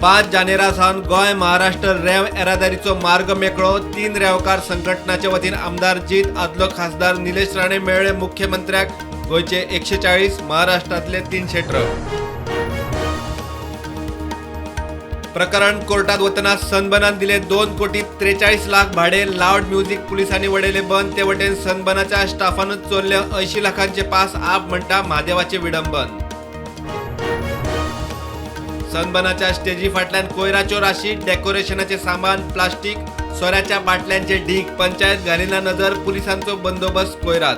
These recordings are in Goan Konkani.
5 जानेरा सावन गोंय महाराष्ट्र रेंव येरादारीचो मार्ग मेकळो. 3 रेंवकार संघटनाचे वतीन आमदार जीत, आदलो खासदार निलेश राणे मेळ्ळे मुख्यमंत्र्याक. गोंयचे 140, महाराष्ट्रांतले 300 ट्रक. प्रकरण कोर्टात वतना सनबनान दिले 2 कोटी 43 लाख भाडे. लावड म्युझिक पुलिसांनी वडयले बंद. ते वटेन सनबनाच्या स्टाफानूच चोरले 80 लाखांचे पास. आप म्हणटा म्हादेवाचे विडंबन. सनबनाच्या स्टेजी फाटल्यान कोयराच्यो राशी, डेकोरेशनाचे सामान, प्लास्टीक, सोऱ्याच्या बाटल्यांचे ढीग. पंचायत घालिना नजर. पुलिसांचो बंदोबस्त कोयरात.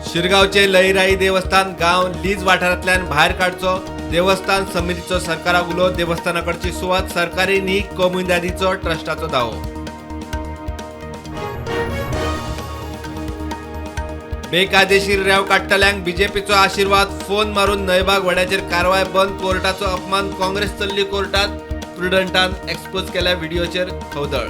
शिरगांवचे लईराई देवस्थान गांव लीज वाठारांतल्यान भायर काडचो. देवस्थान समितीचो सरकाराक उलो. देवस्थानाकडची सुवात सरकारी न्ही, कोमुनिदादीचो, ट्रस्टाचो दावो. बेकायदेशीर रेंव काडटल्यांक बीजेपीचो आशिर्वाद. फोन मारून न्हयबाग व्हड्याचेर कारवाय बंद. कोर्टाचो अपमान. काँग्रेस चल्ली कोर्टात. प्रुडंटान एक्सपोज केल्या व्हिडिओचेर खवदळ.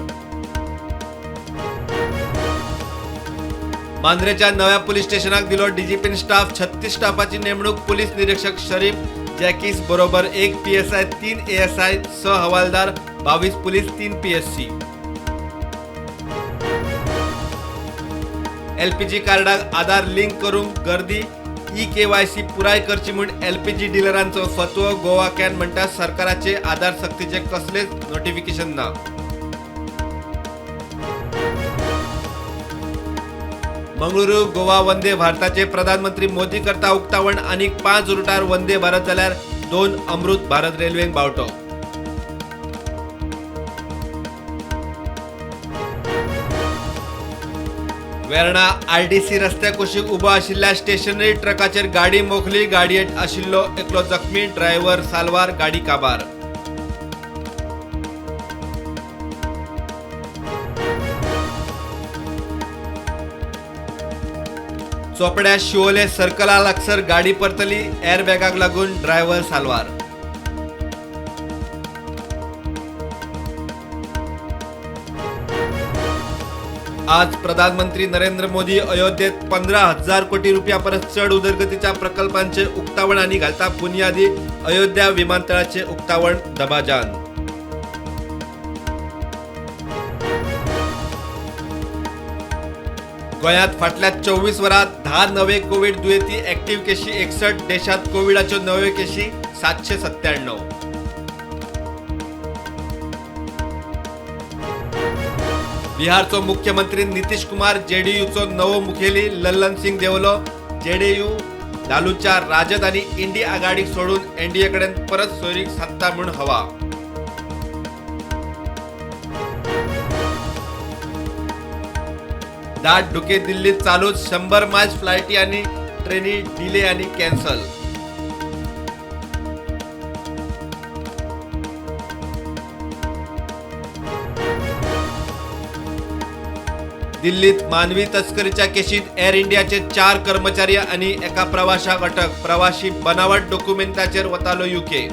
मांद्रेच्या नव्या पोलीस स्टेशनाक दिलो डीजीपीन स्टाफ. 36 स्टाफाची नेमणूक. पोलीस निरीक्षक शरीफ जॅकिस बरोबर 1 पीएसआय, 3 एएसआय, 6 हवालदार, 22 पोलीस, 3 पीएससी. एलपीजी कार्डाक आधार लिंक करूंक गर्दी. ई-केवायसी पुराय करची म्हूण एलपीजी डिलरांचो फतवो. गोवा can म्हणटा सरकाराचे आधार सक्तीचे कसलेच नोटिफिकेशन ना. मंगळुरू गोवा वंदे भारताचे प्रधानमंत्री मोदी करता उक्तावण. आनीक 5 रुटार वंदे भारत जाल्यार 2 अमृत भारत रेल्वेंक बावटो. वेर्णा आरडीसी रस्त्या कुशीक उबो आशिल्ल्या स्टेशनरी ट्रकाचेर गाडी मोखली. गाडयेंत आशिल्लो एकलो जखमी. ड्रायव्हर साल्वार. गाडी काबार. चोपड्या शिवोले सर्कला लागसर गाडी परतली. एअरबॅगाक लागून ड्रायव्हर साल्वार. आज प्रधानमंत्री नरेंद्र मोदी अयोध्येत 15,000 कोटी रुपया परस चड उदरगतीच्या प्रकल्पांचे उक्तावण आनी घालता बुनियादी. अयोध्या विमानतळाचे उक्तावण दबाजान. गोंयांत फाटल्या 24 वरांत 10 नवे कोवीड दुयेंती. ऍक्टिव्ह केशी 61. देशांत कोविडाच्यो नव्यो केशी 797. बिहारचो मुख्यमंत्री नितीश कुमार जेडीयूचो नवो मुखेली. लल्लन सिंग देवलो. जेडीयू लालूच्या राजद आनी इंडी आघाडीक सोडून एनडीए कडेन परत सोयरीक सत्ता म्हूण हवा. दाट धुके दिल्लीत चालूच. 100 मायल्स फ्लायटी आनी ट्रेनी डिले आनी कॅन्सल. दिल्लीत मानवी तस्करीच्या केशीत एअर इंडियाचे 4 कर्मचारी आनी एका प्रवाशाक अटक. प्रवाशी बनावट डॉक्युमेंटाचेर वतालो युके.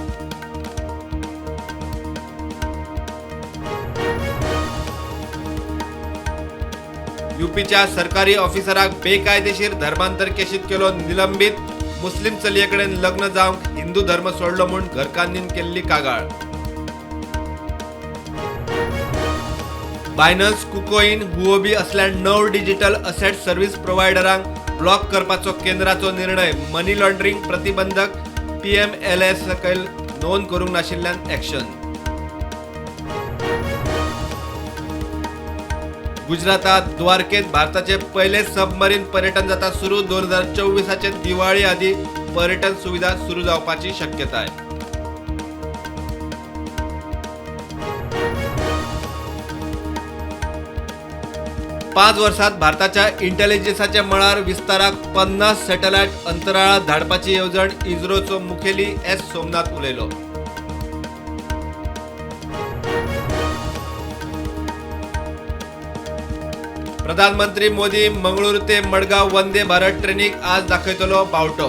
युपीच्या सरकारी ऑफिसराक बेकायदेशीर धर्मांतर केशीत केलो निलंबीत. मुस्लिम चलयेकडेन लग्न जावंक हिंदू धर्म सोडलो म्हूण घरकान्नीन केल्ली कागाळ. बायनन्स, कुकोइन, हुओबी असल्या 9 डिजिटल असेट सर्व्हिस प्रोव्हायडरांक ब्लॉक करपाचो केंद्राचो निर्णय. मनी लॉन्ड्रिंग प्रतिबंधक पीएमएलए सकयल नोंद करूंक नाशिल्ल्यान ॲक्शन. गुजरातात द्वारकेत भारताचे पहिले सबमरीन पर्यटन जाता सुरू. 2024 दिवाळी आदी पर्यटन सुविधा सुरू जावपाची शक्यताय. 5 वर्सात भारताच्या इंटेलिजन्साच्या मळार विस्ताराक 50 सॅटलायट अंतराळात धाडपाची येवजण. इस्रोचो मुखेली एस सोमनाथ उलयलो. प्रधानमंत्री मोदी मंगळूर ते मडगांव वंदे भारत ट्रेनीक आज दाखयतलो बावटो.